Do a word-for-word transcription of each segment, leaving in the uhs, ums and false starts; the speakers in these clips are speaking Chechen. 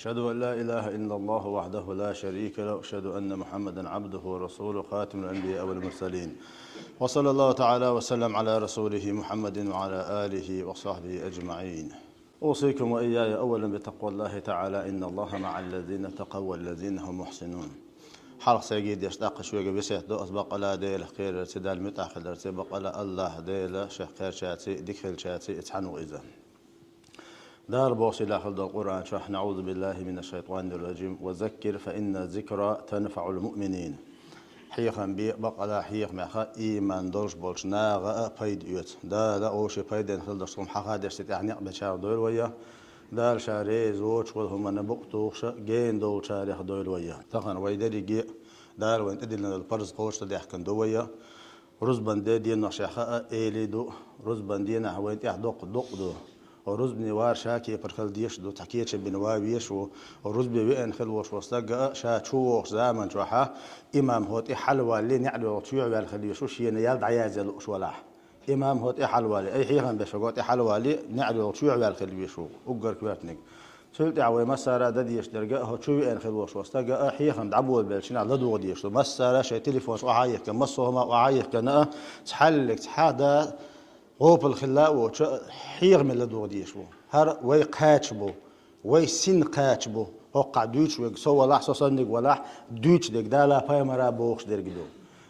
أشهد أن لا إله إلا الله وحده لا شريك له، وأشهد أن محمدا عبده ورسوله، خاتم الأنبياء والمرسلين. وصلى الله تعالى وسلم على رسوله محمد وعلى آله وصحبه أجمعين. أوصيكم وإياي أولا بتقوى الله تعالى، إن الله مع الذين اتقوا والذين هم محسنون. Хьалха сайгий деш, тӀаккха шуьга весет до аз, бакъала Дела кхерарца, Далла муьтӀахь хиларца, бакъала АллахӀ Дела шех кхерчарца, дика хилчарца, и цхьаьна ву иза. Дала боху сийлахь хилла долу Къуръан чохь: «НаӀузу биллахӀи минаш-шайтӀанир-ражим. Ва заккир, фа инна-з-зикра танфаӀул муъминин». Хьехам бе, бакъала хьехамех ийман долуш болчу наха а пайда оьцу. Дала вовшийн пайденна хилла долуш хӀума хьахадеш, цу тӀехь некъ бечарах дойла вай. Дала Ша реза воцуш волу хӀуманна букъ тухуш а, гена долчарех дойла вай. Тахана вай дерриге а Дала вайна тӀедиллина долу парз кхочушдан даьхкина ду вай. Рузбан де деношехь а эли ду, рузбан денахь вайн тӀехь доккха дукъ ду. Рузбане вар ша кепара хила дезаш ду, цхьа кечам бина ван везаш ву. Рузбе веана хила волуш волу стаг а ша чу вогӀучу заман чохь а имам хӀоттий хьалаваллий, неӀарехула чоьхьаваьлла хила везаш ву, шена ял дӀаязъян лууш валахь. Имам хӀоттий хьалаваллий, ай хьехам беш хӀоттий хьалаваллий, неӀарехула чоьхьаваьлла хила везаш ву, уггар коьртаниг. Цул тӀаьхьа вай массара а дан дезаш дерг а, хӀо чу веана хила волуш волу стаг а хьехам дӀаболабеллачу хенахь ладугӀа дезаш ду. Массара а шайн телефонаш охьа а йихкина, массо а хӀума охьа а йихкина а, цхьаллиг цхьа а дан гӀопал хилла а воцуш а хьехаме ладугӀа дезаш ву. ХӀара вай кхача бу, вай син кхача бу. ХӀокхахь дуьйцуш верг со валахь, со санниг валахь, дуьйцуш дерг Дала пайхамара бохуш дерг ду.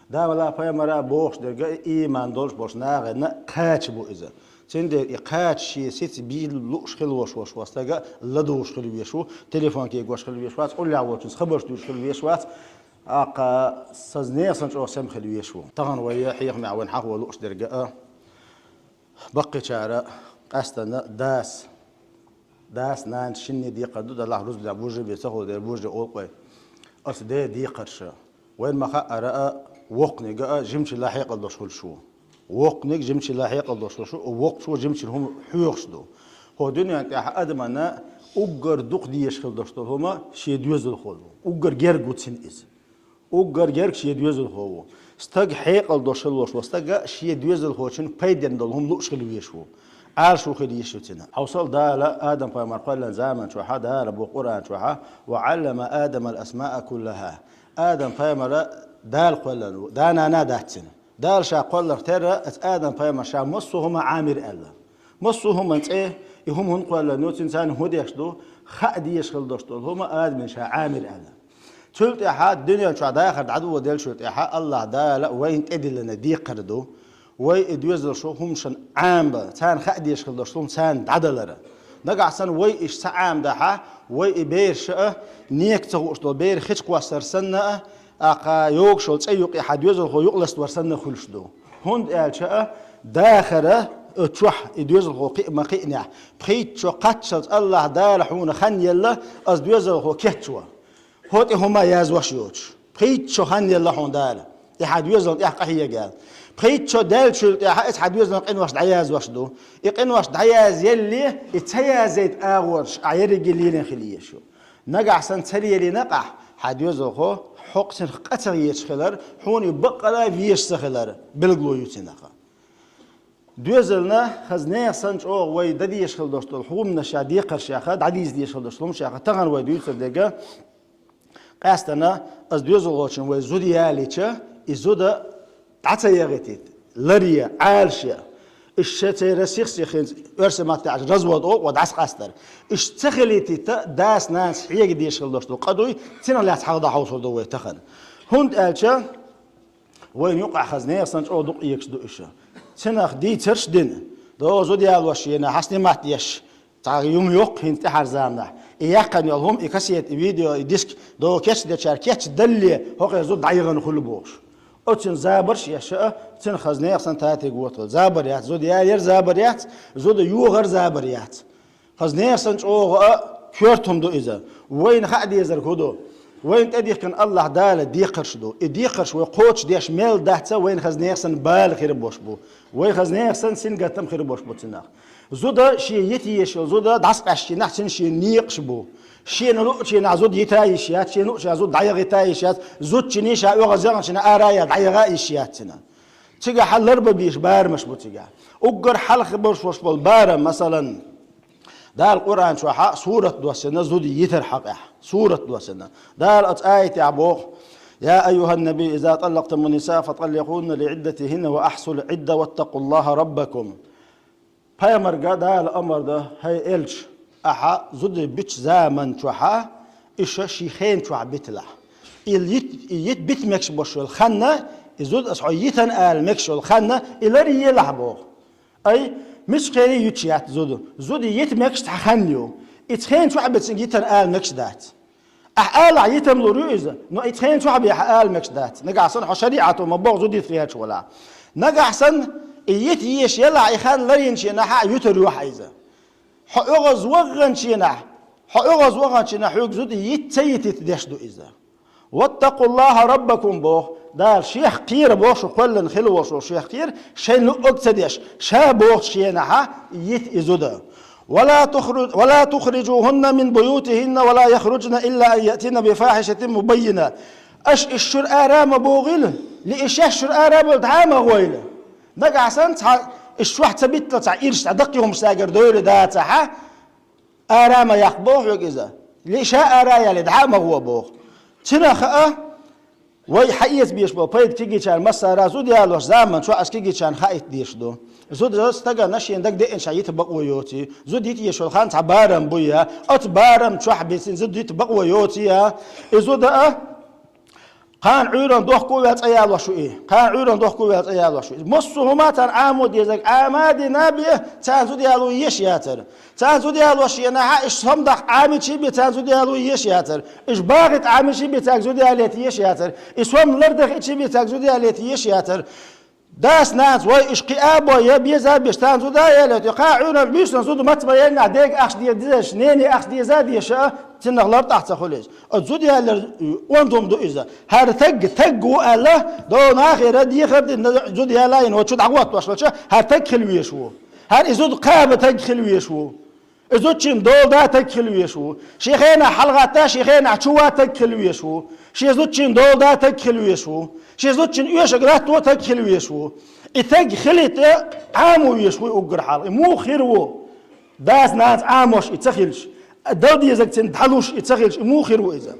Дала пайхамара бохуш дерг а ийман долуш болчу нахана кхача бу иза. Цундела и кхача шен сица бийла лууш хила волуш волу стаг а ладугӀуш хила везаш ву, телефон кегош хила везаш вац, уллехь волчуьнца хабарш дуьйцуш хила везаш вац, аккха саза нехан санна чӀогӀа сема хила везаш ву. Тахана вай хьехамехь вайна хьахо лууш дерг а, баккхийчара къаьстина дас, дас, нанас шинне декхар ду, делахь рузбанехь бужа бен ца хуьлу дела, бужа олу-кх вай. Аса де декхарша. Вайна ма-хаъара а, воккханиг а жимачул хьекъал долуш хуьлуш ву. Воккханиг жимачул хьекъал долуш хуьлуш ву, воккхачо жимачул хӀума хьоьхуш ду. ХӀокху дуьнен тӀехь адамана уггар дукха дезаш хила долуш долу хӀума шен доьзалхо ду. Уггар герга ву цуьнан иза. Уггар герга шен доьзалхо ву. Стаг хьекъал долуш хила волуш волу стаг а шен доьзалхочун пайденна долу хӀума лууш хила везаш ву. Ӏалашо хила йиш ю цуьнан. Хьовсал, Дала Адам-пайхамар кхоьллина заман чохь а, Дала боху Къуръан чохь а: «Ва Ӏаллама Адамал асмаа куллаха». Адам-пайхамар Дала кхоьллина ву, да-нана а дац цуьнан. Дала Ша кхолларх терра, аса Адам-пайхамар Ша массо а хӀума Ӏамийра аьлла. Массо а хӀуманан цӀе, и хӀума хӀунда кхоьллина ю, цуьнан царна хӀун деш ду, хаа дезаш хила долуш долу хӀума Адамна Ша Ӏамийра аьлла. Цул тӀаьхьа дуьнен чохь дахар дӀадоладеллачул тӀаьхьа АллахӀ Дала вайна тӀедиллина декхар ду, вай и доьзалхо хӀуманаш Ӏамабан, царна хаа дезаш хила долуш хӀума царна дӀадалар. Нагахь санна вай иштта ца Ӏамадахь, вай и бераш а, нека ца хууш долу бер хи чу кхоссар санна а, аккха йогуш йолу цӀе юкъе хьан доьзалхо юкъаластавар санна хуьлуш ду. ХӀунда аьлча а, дахар а, оцу чохь и доьзалхо кхиа ма-кхиънехь, пхийтта шо кхаччалц АллахӀ Дала хьуна хан елла, аса доьзалхо кечван. ХӀокху тӀе хӀума язвеш йоцуш. Пхийтта шо хан елла хьуна Дала, и хьан доьзална тӀехь къахьега аьлла. Пхийтта шо даьллачул тӀаьхьа иза хьан доьзалан къинош дӀаязъеш ду. И къинош дӀаязъелле, и ца язъяйта агӀораш ахь ерриге лелийна хила езаш ю. Нагахь санна ца лелийна-кх ахь, хьан доьзалхо хьо цунах къа ца хеташ хилар, хьуна и баккъала везаш ца хилар билгало ю цунах. Доьзална хаза нехан санна чӀогӀа вай дан дезаш хила долуш долу хӀуманаш а, декхаршех а, дӀадийца дезаш хила долуш долу хӀуманашех а, тахана вай дуьйцур дерг а, къаьстина, аса доьзалхочун вай зуда ялийча, и зуда дӀа ца яхийтийта, ларъе, Ӏалашъе. Иштта церан сих-сих хӀинца оьрсийн маттахь аьлча развод олу-кх вай дӀасакъастар. Иштта ца хилийтийта, дас-нанас хьега дезаш хила долуш долу къа дуй, цунах лаьцна хьалха дӀахьовсур ду вай тахана. ХӀунда аьлча вайна юкъахь хаза нехан санна чӀогӀа дукха Ӏехаш ду уьш. Цунах дийцарш а дина, догӀу зуда ялош йина, хьан снимать еш, цхьа юма йоккху хӀинца тӀаьхьара заманахь. И яьккхина йолу хӀума, и кассета, и видео, и диск догӀу кечдечара кечдалле, хӀокхеран зуда дӀаяхана хуьлу бохуш. Оцунна забарш а еш а, цунах хаза нехан санна татийта гӀо хила. Забар яц, зуда яла а забар яц, зуда йохар а забар яц. Хаза нехан санна чӀогӀа а коьрта хӀума ду иза. Вайна хаа дезарг хӀун ду? Вайна тӀедихкина АллахӀ Дала декхарш ду. И декхарш вай кхочушдеш мел дац а, вайна хаза нехан санна бала хир болуш бу. Вай хаза нехан санна сингаттам хир болуш бу цунах. Зуда шен йита езаш йолу зуда дӀасакъаьстачу хенахь цуьнан шен некъаш бу. Шена луучу хенахь зуда йита йиш яц, шена луучу хенахь зуда дӀаяхийта йиш яц, зудчунна ша оьгӀаз яханчу хенахь ара а яла дӀаяха а йиш яц цуьнан. Цигахь ларбан безаш барамаш бу цигахь. Уггар хьалха болуш болуш болу барам, масалан, Дала Къуръан чохьа сурат доссина зуда йитар хьакъехь. Сурат доссина. Дала оцу аятехь боху: «يا أيها النبي إذا طلقتم النساء فطلقوهن لعدتهن وأحصوا العدة واتقوا الله ربكم». Пайхамарга Дала амар до: «ХӀай элча, ахьа зуда битчу заман чохьа, иша ши хен чохь биталахь. И йит, и йит бита мегаш болуш йолу ханна, и зуда аса хьо йитан ала мегаш йолу ханна, и лар елахь», – боху. Ай, мисхъели юьтуш яц зуда. Зуда йита мегаш цхьа хан ю. И цхьа хен чохь бен цуьнга йитан ала мегаш дац. Ахьа алахь йитам лур ю иза, но и цхьа хен чохь бен хьан ала мегаш дац. Нагахь санна хьо шариӀато ма боху зуда йита хеташ валахь. Нагахь санна и йита езаш елахь, и хан ларйинчу хенахь а юьтур ю хьан иза. Хьо оьгӀаз ваханчу хенахь, хьо оьгӀаз ваханчу хенахь хьоьга зуда йита ца йитийта деш ду иза. «واتقوا الله ربكم», – боху, Дала шех кхера боху, шу кхоьллина хила волуш волу шех кхера, шайн луъург ца деш, ша бохучу хенахьа йита и зуда. «ولا تخرج، ولا تخرجوهن من بيوتهن ولا يخرجن إلا أن يأتين بفاحشة مبينة». Аша иш шуьра ара а ма бохийла, ли и шаьш шуьра ара а бевлла дӀа а ма гӀойла. Нагахь санна цхьа иш шуьхь ца битталц, цхьа ирча цхьа даккхий хӀумаш цаьргара дойла дацахьа, ара а ма яккха боху хьоьга иза. Лиъша ара а яьлла, дӀа а ма гӀо боху. Цуьнан хаа, вай хьаэца безаш болу пайда кегийчарна массара а зуда ялош заман чохь аса кегийчарна хаийта дезаш ду. Зуда стагана шена дагадеъначохь йита бакъо йоций, зуда йита езаш йолу хан цхьа барам буй а, оцу барам чохь бен цуьнан зуда йита бакъо йоций а, и зуда а, Кхана Ӏуьйранна дохко а ваьлла цӀа ялош ву и. Кхана Ӏуьйранна дохко а ваьлла цӀа ялош ву и. Массо а хӀума царна Ӏамо дезарг Ӏама а дина бен, царна зуда яло езаш яцара. Царна зуда ялош шена хьан, иш сом даха Ӏамичий бен, царна зуда яло езаш яцара. Иш бахийта Ӏамичий бен, цаьрга зуда ялийта езаш яцара. И сом лардахичий бен, цаьрга зуда ялийта езаш яцара. Дас-нанас вай иш кхиа а бой, я беза а беш, царна зуда а ялийта, кхана Ӏуьйранна буьйсанна зуда маца ма еллинехь, дега ахча де дезаш, нене ахча деза а дезаш, цунах лартӀахь ца хуьлу иза. Оцу зуда ялар онда хӀума ду иза. ХӀара таг, таг ву аьлла, дов нахера дехар дина зуда ялайна, вай чу дӀахӀоттош волча, хӀара таг хила везаш ву. ХӀара и зуда кхаба таг хила везаш ву. И зудчун дола да таг хила везаш ву. Шен хенахь хьалагӀатта, шен хенахь чу ван таг хила везаш ву. Шен зудчун дола да таг хила везаш ву. Шен зудчун оьшург латто таг хила везаш ву. И таг хилийта Ӏамо везаш ву и уггар хьалха. И муха хир ву? Дас-нанас Ӏамош и ца хилча, дала дезарг цуьнан дӀалуш и ца хилча, и муха хир ву иза?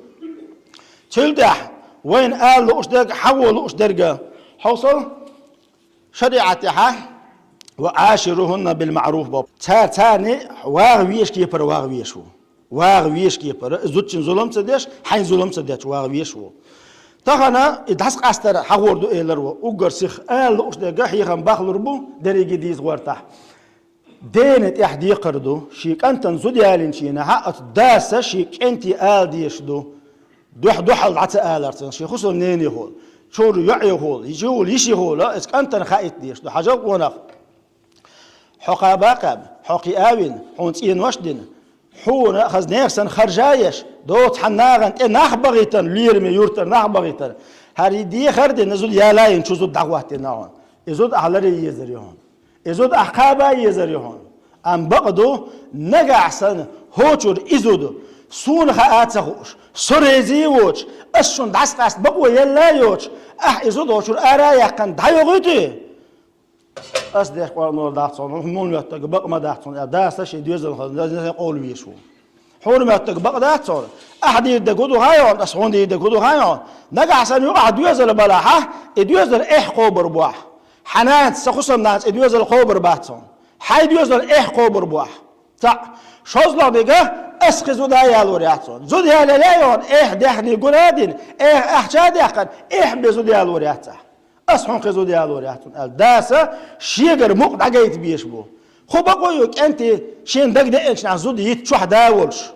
Цул тӀаьхьа вайна ала лууш дерг, хьахо лууш дерг, хьовсал, шариӀатехьа: «وعاشروهن بالمعروف», – боху. Цара, царна вагӀа везаш кепара вагӀа везаш ву. ВагӀа везаш кепара, зудчун зулам ца деш, хьайн зулам ца деш вагӀа везаш ву. Тахана и дӀасакъастар хьахор ду элар ву. Уггар сиха ала лууш дерг хьехам бахлур бу дерриге дийца гӀортахь. Дена тӀехь декхар ду, шен кӀантана зуда ялийначу хенахьа оцу даса шен кӀентий ала дезаш ду. Дуьхь-дуьхьал дӀа ца аларца, шен хӀусамненехула, чуьра йоӀехула, чуьра йишихула, иза кӀантана хаийта дезаш ду. Хьажал къонах, хьо кхаба а кхаьбна, хьо кхиа а вина, хьуна цӀенош а дина, хьуна хаза нехан санна харжа а еш, доцу хьан нахана тӀе нах бахийтина, лераме юьртара нах бахийтина. ХӀара и дехар а дина, зуда ялайина чу зуда дӀахӀоттийна хьуна. И зуда ахь ларъян езар ю хьуна. И зуда ахь кхаба а езар ю хьуна. Амма бакъ ду, нагахь санна хӀокхуьра и зуда, суна хаа а ца хууш, со реза а воцуш, ас шуна дӀасакъаста бакъо елла а йоцуш, ахь и зуда хӀокхуьра ара а яьккхина дӀайохуьйтий? Ас деш къоргӀанор дац хьуна, хьуна муха моьттург бакъ ма дац хьуна, аьлла, даса шен доьзална хазна, дазна шен къовла везаш ву. Хьуна моьттург бакъ дац хьуна, ахь дийр дерг хӀун ду хаий хьуна, ас хьуна дийр дерг хӀун ду хаий хьуна. Нагахь санна юкъахь доьзал балахьа, и доьзал эхь кхобур бу ахь. Хьан нанас, сан хӀусамнанас и доьзал кхобур бац хьуна. Хьайн доьзал эхь кхобур бу ахь. Цхьаъ, шозлагӀниг, ас кхин зуда а ялор яц хьуна. Зуда ялаяле а йохуна, эхь даьхни гур а дина, эхь ахча а даьккхина, эхь бен зуда ялор яц ахь. Ас хьуна кхин зуда ялор яц хьуна, аьлла, даса шегара мукъа дӀагайта безаш бу. ХӀун бакъо ю кӀентий шена дагадеъначу нахь зуда йита чохь да а волуш?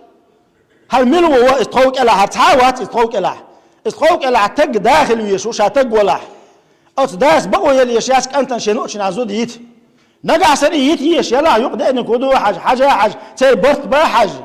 ХӀара мила ву ва иза тхов кӀелахь, хӀара цхьа а вац иза тхов кӀелахь. Иза тхов кӀелахь таг да хила везаш ву, ша таг валахь. Оцу даса бакъо яла езаш яц кӀантана шен луъучу нахь зуда йита. Нагахь санна и йита езаш ялахь, юкъа деъниг хӀун ду хьажа, хьажа а хьажа, церан барт бан а хьажа.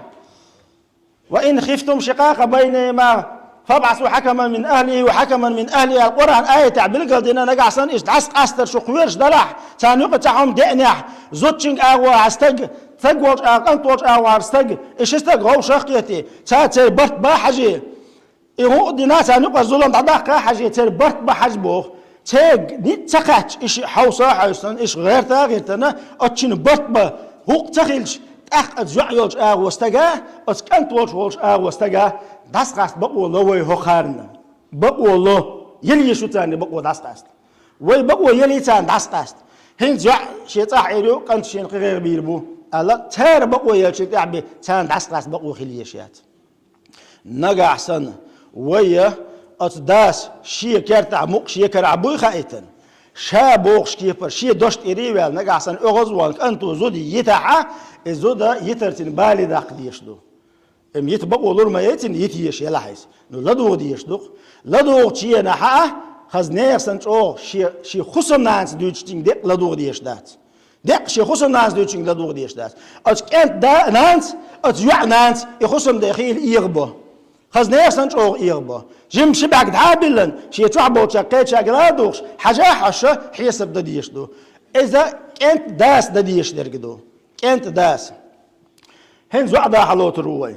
«وإن خفتم شقاق بينهما فابعثوا حكما من أهله وحكما من أهلها», аьлла Къуръан аятехь билгалдина, нагахь санна иштта дӀасакъастар шу кхоьруш далахь, царна юкъа цхьа хӀума деънехь, зудчуьнга агӀо хӀара стаг, стаг волчу агӀо, кӀант волчу агӀо хӀара стаг, и ши стаг гӀовшах а кхетий, цара церан барт бан а хьажий. И хӀуъа дина царна юкъара зулам дӀадаккха а хьажий, церан барт бан хьажа боху. Церан ницкъ ца кхаьчча, и шиъ хьовса а хьовсана, и шиъ гӀерта а гӀертана, оцу шина барт бан хӀуъа ца хилча, ТӀаккха оцу йоӀ йолчу агӀо стага, оцу кӀант волчу волчу агӀо стага дӀасакъаста бакъо ло вай хӀокхарна. Бакъо ло. Ела еза шу царна бакъо дӀасакъаста. Вай бакъо елий царна дӀасакъаста. ХӀинца йоӀ шен цӀахь Ӏийр ю, кӀант шена кхин гӀайгӀа бийр бу аьлла, цара бакъо елча тӀаьхьа бен царна дӀасакъаста бакъо хила езаш яц. Нагахь санна, вай оцу дас шен кертахь мукъа шен карахь буй хаийтина, ша бохуш кепара шен дош тӀера а ваьлла, нагахь санна оьгӀазвахна кӀанто зуда йитахьа, и зуда йитарцин бале даккха дезаш ду. Эм йита бакъо лур ма яй цуьнан, йита езаш елахь иза. Ну, ладугӀа дезаш ду-кх. ЛадугӀучу хенахьа, хаза нехан санна чӀогӀа шен, шен хӀусамнанас дуьйцучуьнга деккъа ладугӀа дезаш дац. Деккъа шен хӀусамнанас дуьйцучуьнга ладугӀа дезаш дац. Оцу кӀентан да-, нанас, оцу йоӀан нанас и хӀусамда хила эгӀа бо. Хаза нехан санна чӀогӀа эгӀа бо. Жимма ши бӀаьрг дӀа а биллина, шен чохь болчаьрга кхечаьрга ладугӀуш, хьажа а хьожуш, хьесап дан дезаш ду. Иза кӀентан дас дан дезаш дерг ду. КӀентан дас. ХӀинца йоӀ дахьа лоцур ву вай.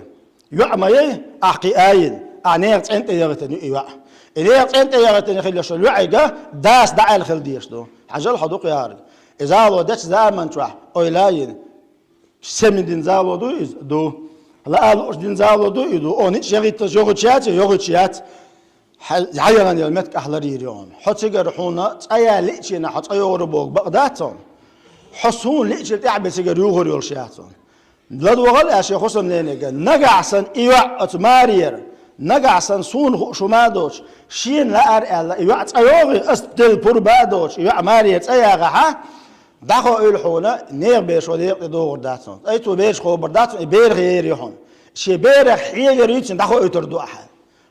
ЙоӀ ма яй, ахь кхин а йина, ахь нехан цӀенна тӀе яхийтина ю и йоӀ. И нехан цӀенна тӀе яхийтина хила йолуш йолу йоӀига дас дӀааьлла хила дезаш ду. Хьажал, хьо дукха яхарг. И зало дечу заман чохь ойла а йина, сема дина зало дуй иза? Ду. Лаа лууш дина зало дуй и? Ду. О, ницкъ яхийташ йохуьйтуш яц, йохуьйтуш яц. Хьан, хьан яхана йолу меттиг ахь ларйийр ю хьуна. Хьо цигара хьуна цӀа яла лиъча хьо цӀа йогӀур боху бакъ дац хьуна. Хьо суна лиъчул тӀаьхьа бен цигара юхур йолуш яц хьуна. ЛадогӀал аьлла шен хӀусамненега, нагахь санна и йоӀ оцу марера, нагахь санна суна хууш хӀума а доцуш, шена лаьара аьлла, и йоӀ цӀа йогӀий, ас делла пурба а доцуш, и йоӀ марера цӀа ягӀахьа, дӀахоуьйту хьуна, нехан бераш хьо декъа тӀе догӀур дац хьуна. Ай, цо бераш кхобур дац хьуна, и берах ер ю хьуна. Шен берах хьегар юьйцина дӀахоуьйтур ду ахьа.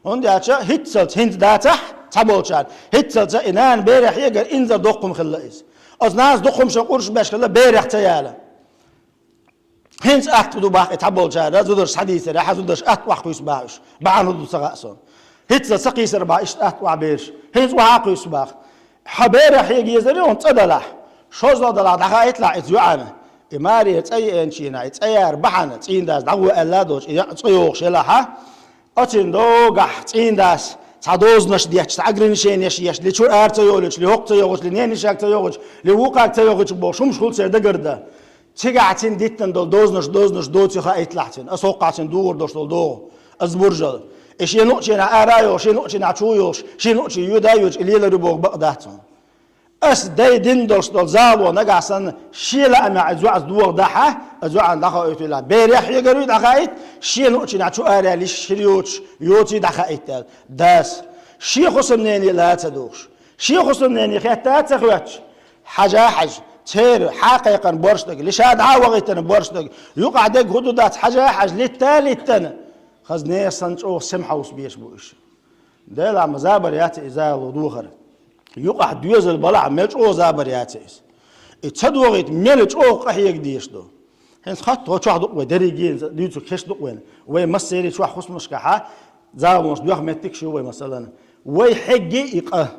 ХӀунда аьлча хӀинццалц, хӀинца дацахь, цхьаболчарна, хӀинццалца и нана берах хьегар инзар доккхум хилла иза. Оцу нанас дукхумшан къурш беш хилла, берах ца яла. ХӀинца атта ду бах и цхьаболчара, зударш схьадийцар, хьан зударш атта охьакхуьйсу бах уьш. Бахьана хӀун ду ца хаьа суна. ХӀинца ца кхийсар бах иштта атта охьабераш. ХӀинца охьакхуьйсу бах. Хьан берах хьега езар ю хьуна цӀа далахь. ШозлагӀа далахь дӀахаийталахь иза йоӀана. И маре цӀа еанчийнахь, и цӀа яр бахьана, цӀийндас дӀагӀо аьлла а доцуш, и йоӀ цӀа йогӀуш елахьа. Оцин догахь цӀийндас цхьа дозанаш детташ, цхьа ограничениеш еш, ли чуьра ара ца йолуьйтуш, ли хӀокху ца йогӀуьйтуш, ли ненишаг ца йогӀуьйтуш, ли вукхаг ца йогӀуьйтуш бохуш, хӀумаш хуьлу церан дагардан. Цигахь цуьнан диттина долу дозанаш, дозанаш доций хаийталахь цуьнан, аса хӀокхахь цуьнан догӀур долуш долу догӀу, аса буржал. И шен нуъчийнахь ара а йолуш, шен нуъчийнахь чу а йолуш, шен нуъчийн йода а йоьдуш, и лелар ю боху бакъ дац хьуна. Ас дай дина долуш долу зало нагахь санна шен лаамехь и зоӀас догӀа дахьа, и зоӀан дӀахоуьйтуьйлахь, берех хьегар ю дӀахаийта, шен нуъчийнахь чу ара лиш хир йоцуш, йоций дӀахаийта аьлла. Дас, шен хӀусамнене ла ца дугӀуш, шен хӀусамнене хетта а ца хоьттуш, хьажа а хьажа, церан хьакхайкхана борш дага, лиша дӀа а вахийтина борш дага, юкъахь дерг хӀун ду дац, хьажа а хьажа, литта а литтана, хаза нехан санна чӀогӀа сема хьовса безаш бу уьш. Делахь ма забар яц и зало дохар. Юкъахь доьзал балахь мел чӀогӀа забар яц иза. И ца догӀийта мел чӀогӀа къахьега дезаш ду. ХӀинца хатта гӀо чохь ду-кх вай, дерриге а дуьйцург хезаш ду-кх вайна. Вай массерий чохь хӀусамашкахьа заламаш доьху меттигаш ю вай, масалан. Вай хьегги и къа.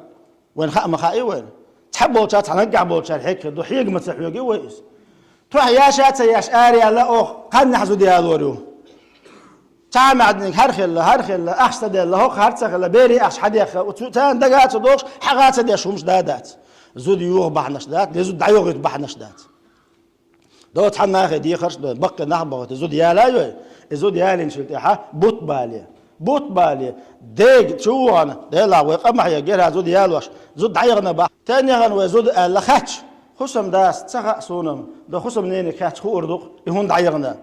Вайна хаа ма хаий вайна. Цхьаболчара, цхьа наггахь болчара хьега хир ду, хьега ма ца хьоьгий вай иза. Тохь яша а ца яш, араялла оха кханнахь зуда ялор ю. Цхьа а маьӀдиниг хӀара хилла, хӀара хилла, ахча ца делла, хӀокху хӀара ца хилла, берийн ахча хьан дехха, цу-, царна дага а ца дохуш, хьагӀа а ца деш хӀумаш да дац. Зуда йоха бахьанаш дац, де зуда дӀайохуьйту бахьанаш дац. До цхьана нахе дехарш а дой, баккхий нах бохуьйту, зуда яла а йой, и зуда ялийначул тӀаьхьа бутт бале. Бутт бале. Дега чу вахана, делахь вай къа ма хьега, герхӀа зуда ялош, зуда дӀаяхана бах. Тен яхана вай зуда аьлла хаьтташ. ХӀусамдас ца хаьа суна-м, до хӀусамнениг хаьтташ хуур ду-кх, и хӀунда дӀаяхана.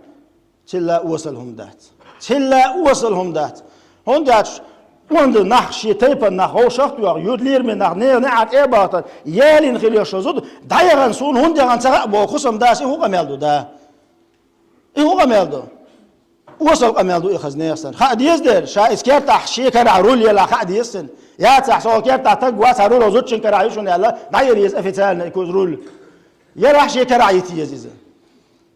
Цилла осал хӀума дац. Цилла осал хӀума дац. ХӀунда аьлча онда нах, шен тайпана нах, вовшах а тоьхна, юьртан лераме нах, нехан неӀар тӀе а бахийтина, ялийна хила йолуш йолу зуда дӀаяхана суна, хӀунда яхана ца хаьа боху хӀусамдас, и хӀун къамел ду, да? И хӀун къамел ду? Осал къамел ду и хаза нехан санна. Хаа деза дера, ша иза кертахь шен карахь руль елахь хаа деза цунна. Яцахь, со кертахь таг вац, хьан руль зудчун карахь ю шуна аьлла, дӀаер еза официально и куьза руль. Елахь шен карахь йита еза иза.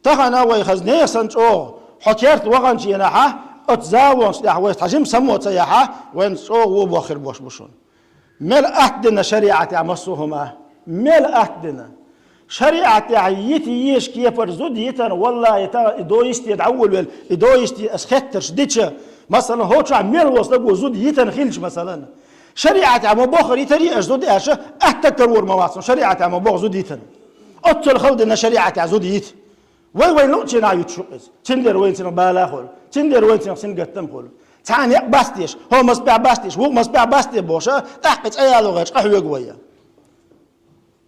Тахана вай хаза нехан санна чӀогӀа, хьо керта ваханчу хенахьа, оцу залонаш тӀехь вай цхьа жима само ца яхьа, вайна чӀогӀа вон боххир бош бу шуна. Мел атта дина шариӀатехь массо а хӀума. Мел атта дина. ШариӀатехь йита езаш кепара зуда йитана, валлахӀи, тахана и дойисте дӀаволавелла, и дойисте ас хеттарш дича, масалан, хӀокху чохь мел волу стаго зуда йитана хилча, масалан, шариӀатехь ма боххура йитарий аш зуда аьлча, атта карор ма вац, шариӀатехь ма бохху зуда йитана. Оццул хала дина шариӀатехь зуда йита. Вай вайн луъчийнахьа юьтуш ю-кх иза. Цундела вайна цунах бала хуьлу. Цундела вайна цунах сингаттам хуьлу. Цхьана некъ бастийша, хӀокху массо а бехк бастийша, вукху массо а бехк басте бохуш, тӀаккха цӀа яло гӀерташ къахьоьгу вай.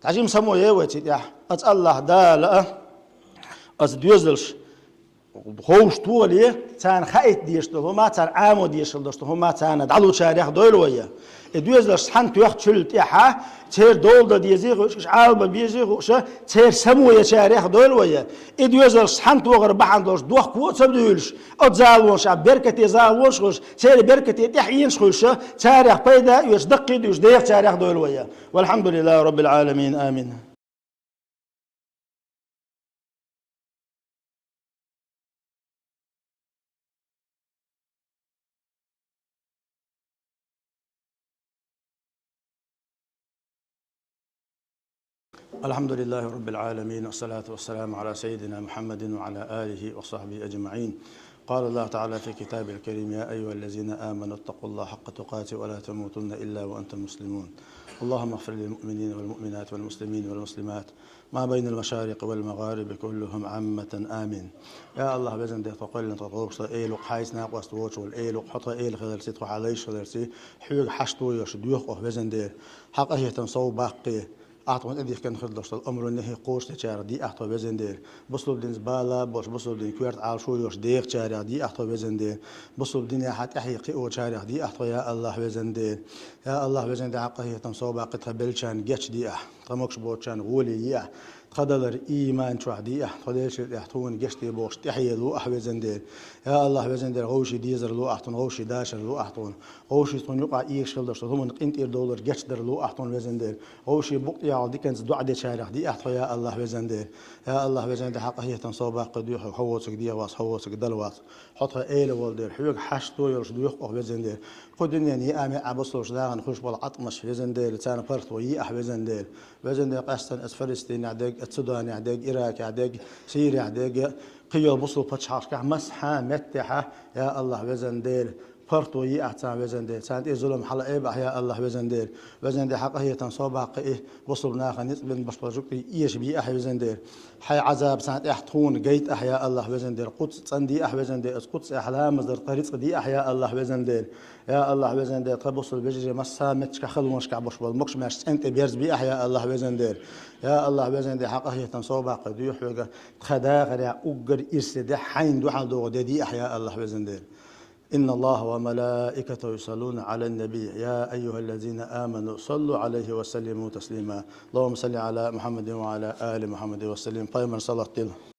Тхьажим само е вай цу тӀехь. Аса Аллахь Дала а, аса доьзалш ховшахтохале, царна хаийта дезаш долу хӀума, царна Ӏамо дезаш долу хӀума, царна дӀалучарех дойла вай. И доьзалш цхьаьна тоьхначул тӀаьхьа, церан дола дан дезий хууш, уьш Ӏалашбан безий хууш, церан само ечарех дойла вай. И доьзалш цхьаьна тохар бахьана долуш дохко а ца дуьйлуш, оцу залонашкахь беркате залонаш а хуьлуш, церан беркате тӀаьхьенаш а хуьлуш, царех пайда а оьцуш, даккхий а дуьйцуш дехачарех дойла вай. Валхьамдулиллахьи роббил Ӏаламин. Амин. الحمد لله رب العالمين، والصلاة والسلام على سيدنا محمد وعلى آله وصحبه أجمعين. قال الله تعالى في كتابه الكريم: يا أيها الذين آمنوا اتقوا الله حق تقاته ولا تموتن إلا وأنتم مسلمون. اللهم اغفر للمؤمنين والمؤمنات والمسلمين والمسلمات ما بين المشارق والمغارب كلهم عامة، آمين. Я Аллахь, везан Дела, тхо кхоьллина тхан гӀовгӀа, тхан эла ву-кх, хьайца накъост воцуш волу эла ву-кх, хьо тхан эла хиларца, тхо хьан лайш хиларца, хьоьга хьашт йолуш доьху ахь, везан Дела. Хьан къинхетам сов баккхий, ахь тхуна тӀедихкина хир долуш долу амру нахьи кхочушдечарах дий ахь тхо, везан Дела. Бусалба динца бала болуш, бусалба дин коьрта Ӏалашо йолуш дехачарех дий ахь тхо, везан Дела. Бусалба динехьа тӀаьхье кхиочарех дий ахь тхо, я Аллахь, везан Дела. Я Аллахь, везан Дела, хьан къинхетам сов баккхий тхан беллачарна гечдий ахь, тхан могуш боцучарна гӀоле йи ахь, тхан далар ийман чохь дий ахь, тхо деллачул тӀаьхьа тхуна гечде бохуш тӀаьхье ло ахь, везан Дела. Я Аллахь, везан Дела, вовшийн дезар ло ахь тхуна, вовшийн дашар ло ахь тхуна, вовшийн тхуна юкъахь эшаш хила долуш долу хӀуманна къинтӀера довлар, гечдар ло ахь тхуна, везан Дела. Вовшийн букъ тӀехьа диканца доӀа дечарех дий ахь тхо, я Аллахь, везан Дела. Я Аллахь, везан Дела, хьан къинхетам сов баккхий доьху хьо воцург дегӀ вац, хьо воцург Дала вац. Хьо тхан эла волу дела, хьоьга хьашт йолуш доьху ахь, везан Дела. Кху дуьненан йиъа а, маьӀӀа а бусалба нахана хуьлуш болу Ӏаткъамаш, везан Дела, царна паргӀато йи ахь, везан Дела. Везан Дела, къаьстина аса Фалестинехь дерг, аса Суданехь дерг, Иракехь дерг, Сирехь дерг, кхин йолу бусалба пачхьалкхашкахь массанхьа меттехьа, я Аллахь, везан Дела, паргӀато йи ахь царна, везан Дела. Царна тӀе зулам хьалаайба ахь, я Аллахь, везан Дела. Везан Дела, хьан къинхетам сов баккхий, бусалба нахана ницкъ бина башха болу жуьгтий эшабе ахь, везан Дела. Хьайн Ӏазап царна тӀехь тхуна гайта ахь, я Аллахь, везан Дела. Кхузза цӀандий ахь, везан Дела. Аса кхузза тӀехь ламаз дар, тхан рицкъ дий ахь, я Аллахь, везан Дела. Я Аллахь, везан Дела, тхан бусалба вежарий массанхьа метташкахь, халонашкахь болуш болу могуш-маьрша цӀен тӀе берзабе ахь, я Аллахь, везан Дела. Я Аллахь, везан Дела, хьан къинхетам сов баккхий доьху хьоьга, тхан дахарехь уггар ирсе дехь хьайна дуьхьал догӀу де дий ахь, я Аллахь, везан Дела. إن الله وملائكته يصلون على النبي، يا أيها الذين آمنوا صلوا عليه وسلموا تسليما. اللهم صل على محمد وعلى آل محمد وسلم. Пайхамарна салават дила.